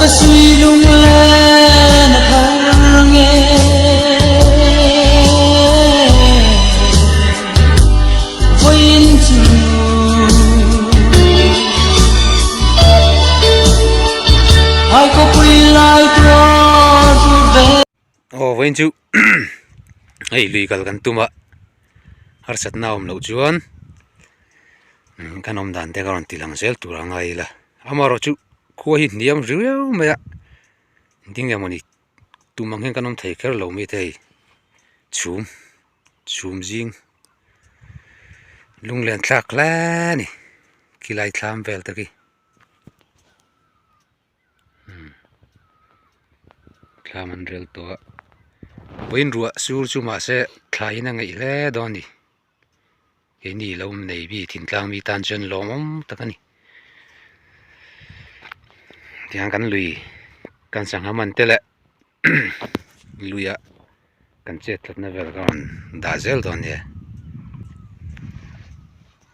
ka sui lunglen a thar nge Vawiin chu Hai khawpui lai tuar tur ve. Aw vawiin chu hei lui kal kan tum a harsatna awm loh chuan kan awm dan te ka rawn ti lang zel tur a ngai ila amaherawhchu khua hi hniam riau mai a ding emawni tum ang hian kan awm thei kher lo mai te hei chhum chhum zing lunglen thlak hle a ni khilai thlam vel te khi. Thlam an rel tawh a vawiin ruah sur chu mahse thlaiin a ngaih hle dawn a ni keini lo nei mi thingtlang mi tan chuan lawmawm tak a ni tiang kan lui kan sangha man te leh luiah kan chet tlatna vel ka rawn dah zel dawn nia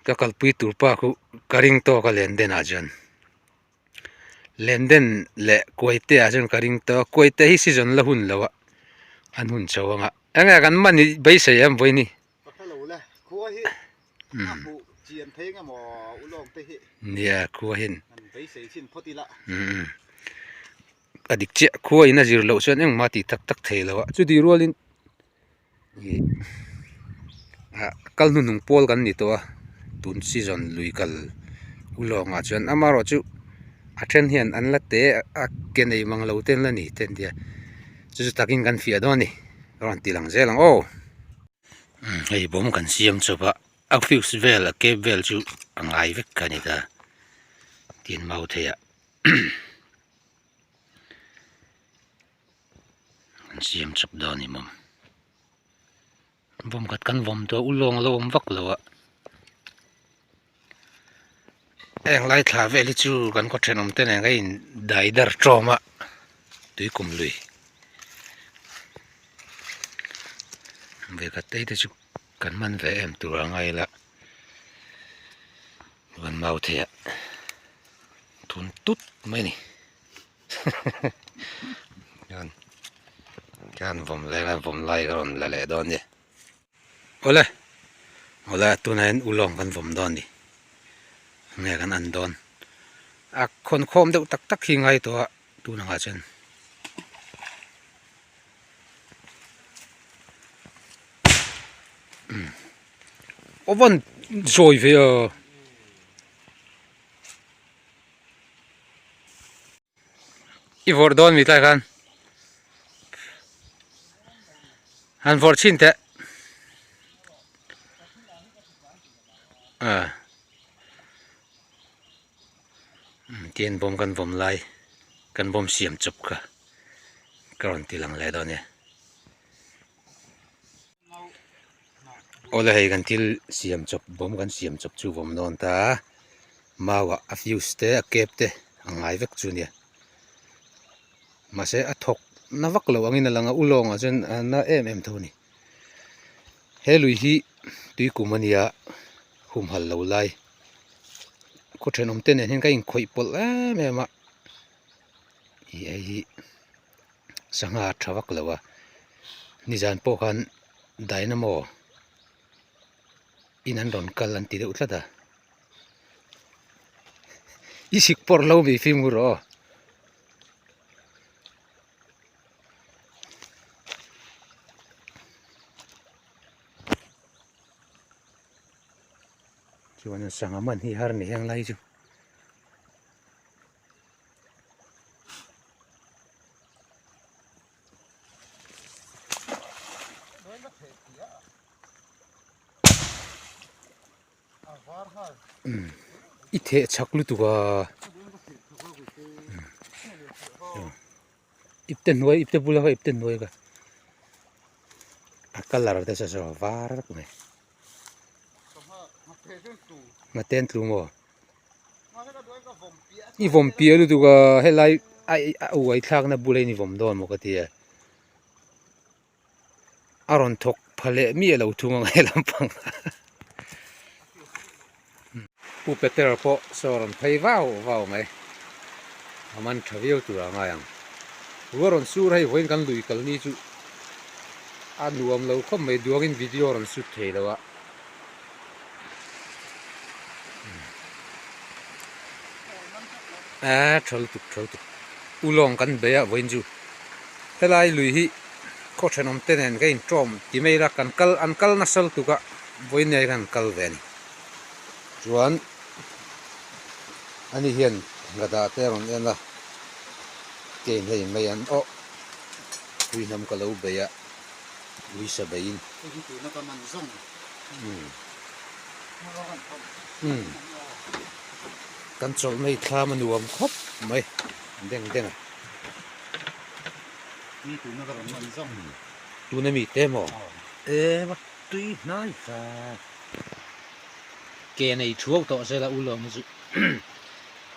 ka kalpui tur pa khu ka ring tawk a len den ah chuan. Lenden leh kuaite ah chuan ka ring tawh a kuaite hi season la hun lo a an hun chho ang a enge kan man hi beisei em vawi ni nia khua hian a dik chiah khua in a zir loh chuan engmah tih tak tak thei lo a chutih rualin ih ah kal hnuhnung pawl kan ni tawh a tun season lui kal ulawng ah chuan amaherawh chu a then hian an la te a ke nei mang lo te an la ni te an tia chu chu takin kan fiah dawn a ni a rawn ti lang zel ang aw hei bawm kan siam chawp a a fuse vel a cap vel chu a ngai vek a ni ta tin mau thei ah. An siam chawp dawn ni maw vawm khat kan vawm tawh a ulawng a lo awm vak lo a heng lai thla vel hi chu kan khaw thenawm te nen ka in dai dar tawm a tui kum lui ve khat te te chu kan man ve em tur a ngai la van mau thei ah thun tut mai a ni. Hian khian vawm leng a vawm lai ka rawn la leh dawn a ni awle awle tunah hian ulawng kan vawm dawn a ni enge kan an dawn a khawn khawm deuh tak tak hi ngai tawh a tun angah chuan. Aw van zawi ve a. I vawrh dawn mi tlai khan han vawrh chhin teh ah tian bawm kan vawm lai kan bawm siam chawp kha ka rawn ti lang leh dawn e. Awle hei kan thil siam chawp bawm kan siam chawp chu vawm dawn ta a mau ah a fuse te a cap te a ngai vek chu nia mahse a thawk na vak lo angin a lang a ulawng ah chuan a na em em tho a ni he lui hi tui kum a nia humhal lo lai khaw thenawm te nen hian ka inkhawih pawlh em em a ih hei hi. Sangha a tha vak lo a nizan pawh khan dynamo in an rawn kal an ti deuh tlat a i sik pawrh lo mi fimkhur aw. Chuan sangha man hi har ni heng lai chu. I theh chak lutuk a ipte hnuai ipte bula kha ipte hnuai kha a colour te saw saw var vek mai nghaten tlu maw. I vawm piah lutuk a helai a uai thlakna bula in i vawm dawn maw ka ti a a rawn thawk pha leh miah lo thung ang he lampang Pu Peter pawh saw rawn phei vau vau mai. A man tha viau tur a ngai ang. Ruah rawn sur hei vawiin kan lui kal ni chu a nuam lo khawp mai duangin video rawn shoot thei lo a. Aaa tha lutuk tha lutuk ulawng kan bei a vawiin chu helai lui hi khaw thenawm te nen ka intawm ti mai ila kan kal an kal nasa lutuk a vawiin nei khan an kal ve a ni chuan ani hian ngada te a rawn en a kein hei mai an aw ui hnam ka lo bei a uisa beiin. Umm kan chawlh mai thlam a nuam khawp mai deng deng a tuna mi te maw e va tui hnai fa ke nei thuau tawh zela u lawng hi chu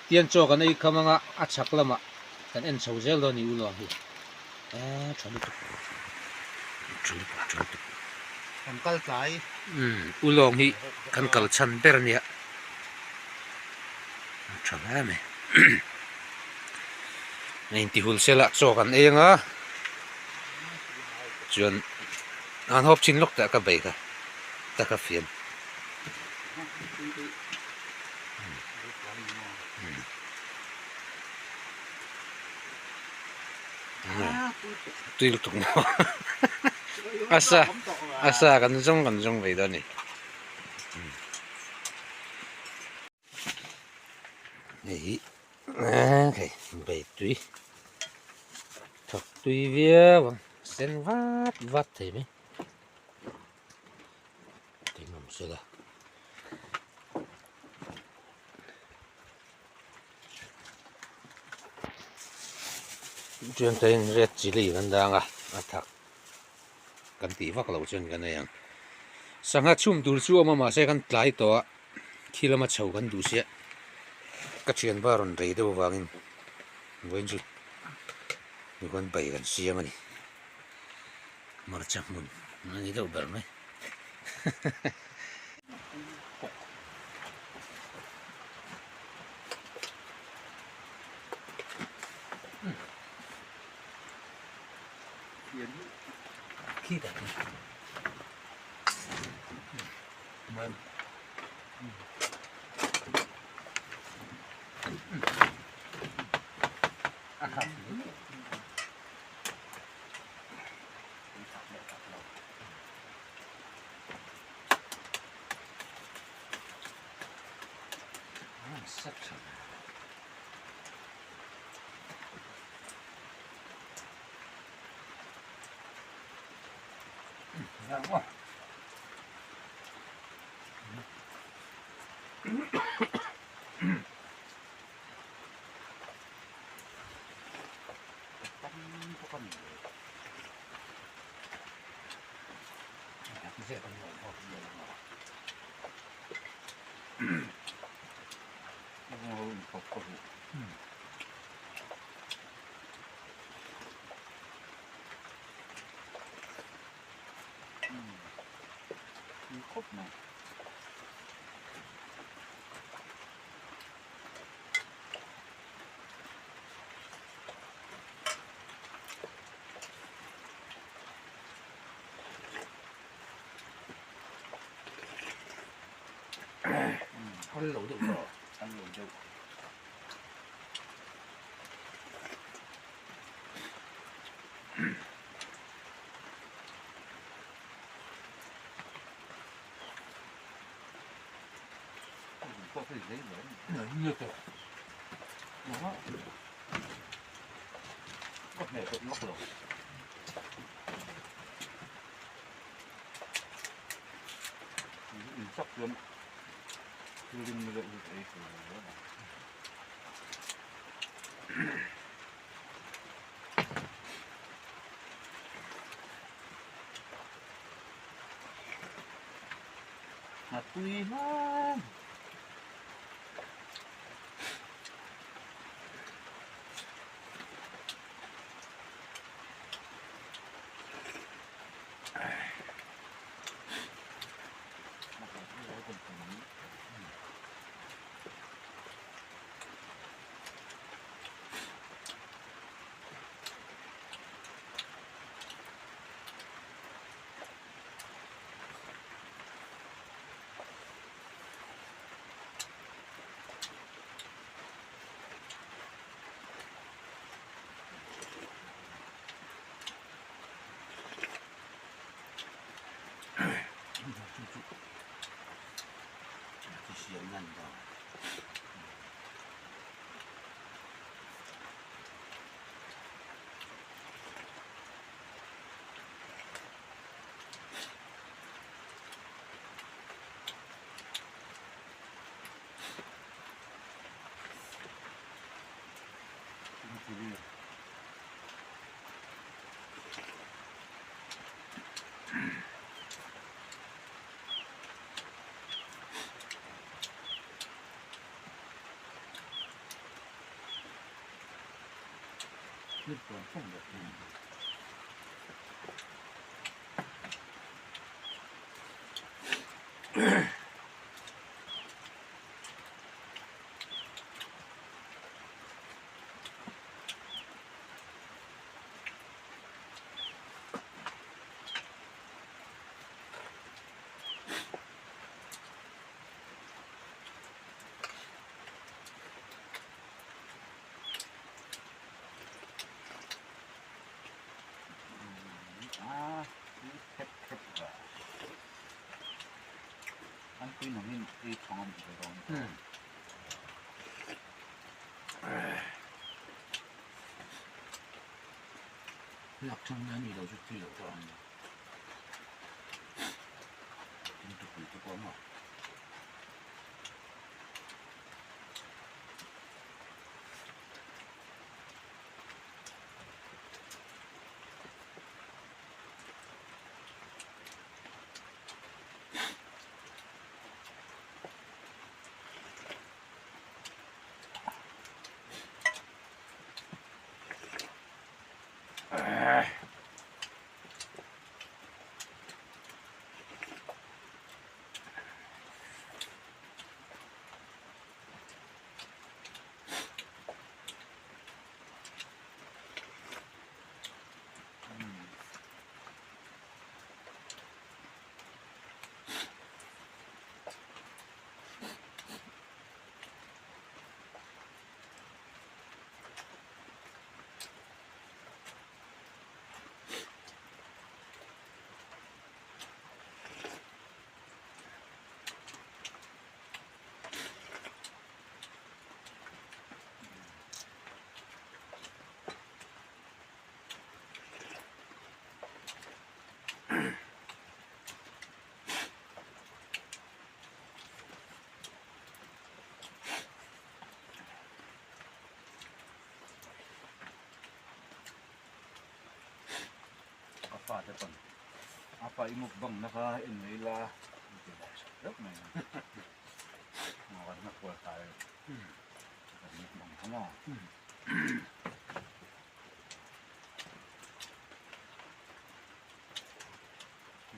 tian chaw kan ei kham anga a chhak lamah kan en chho zel dawn a ni u lawng hi e tha lutuk tha lutuk tha lutuk. Kan kal tlai. Umm u lawng hi kan kal chhan ber a nia a tha hle mai a intihul sela chaw kan ei anga chuan an hawp chin lawk tah ka bei kha taka fian. Tui lutuk maw a sa a sa kan zawng kan zawng ve dawn a ni hei hi hei bei tui thawk tui viau ang sen vat vat thei mai. Eng awm sela. Chuan tain red chilli kan dang a, a thak kan tih vak loh chuan kan ei ang. Sangha chhum tur chu a awm a mahse kan tlai tawh a, khi lama chho kan duh sia ka thianpa rawn rei deuh avangin vawiin chu mikhuan bai kan siam a ni. Hmarcha hmun a ni deuh ber mai. Hal lo deuh tawh hal lo deuh A tui hle. Lak chang hian ni lo chu tui loh tawh ang. Tin tupui te pawh a maw. Ka fate pawn a pa i mukbang na kha en mai la an ti leh hrep hrep mai a kan hma kual hlai kan mukbang kha maw.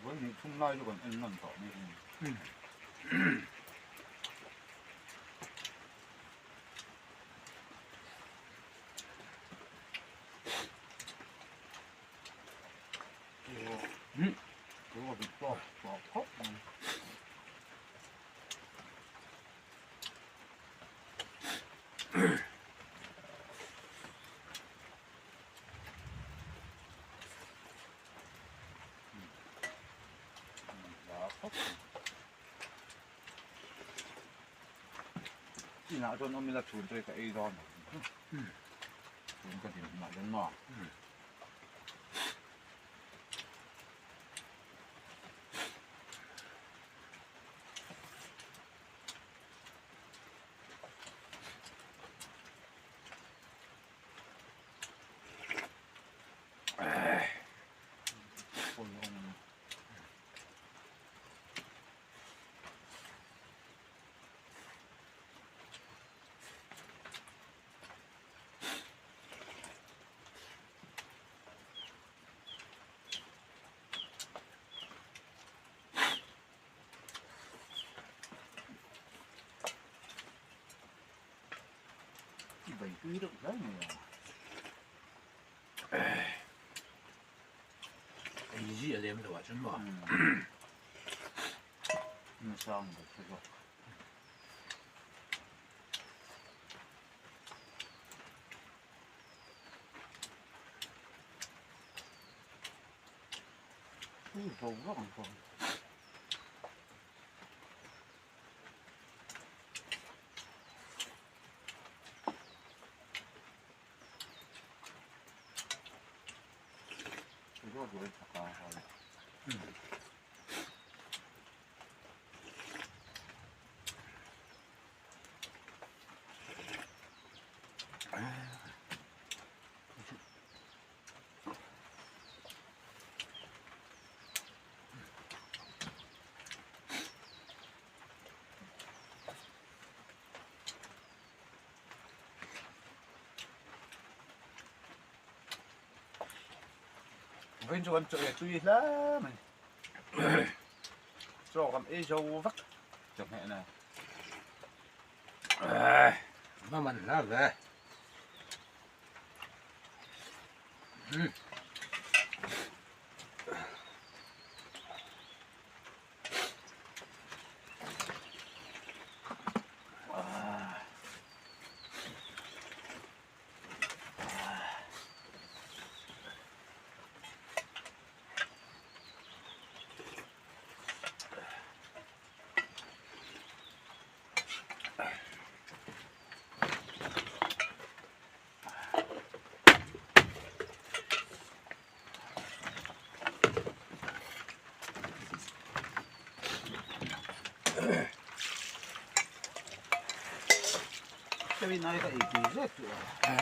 Vawi hnih thum lai chu kan en nawn tawh mai hi. Inah chuan awm ila chhun te ka ei dawn lo chhun ka din hunah hian maw. I bei tui deuh hle mai a. Ei ziah lem lo ah chuan maw. Nasang ber chu zawk. Ui zo vak ang chuan. Vawiin chu kan chaw ei tui hle mai. Chaw kan ei zo vek chawhmeh nen. A man hla ve.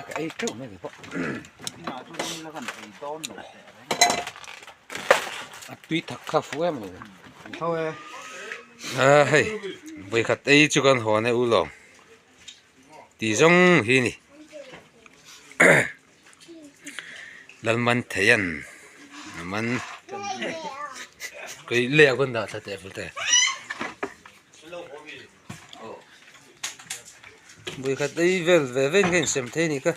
Ka ei teuh mai pawh. A tui thak kha fu em ani. A hei vawikhat ei chu kan hawn e u lawng tih zawng hi a ni. Lalman theian a man kei leh a dah thla teh fur te vawikhat ei vel ve ve in ka insem thei a nih kha.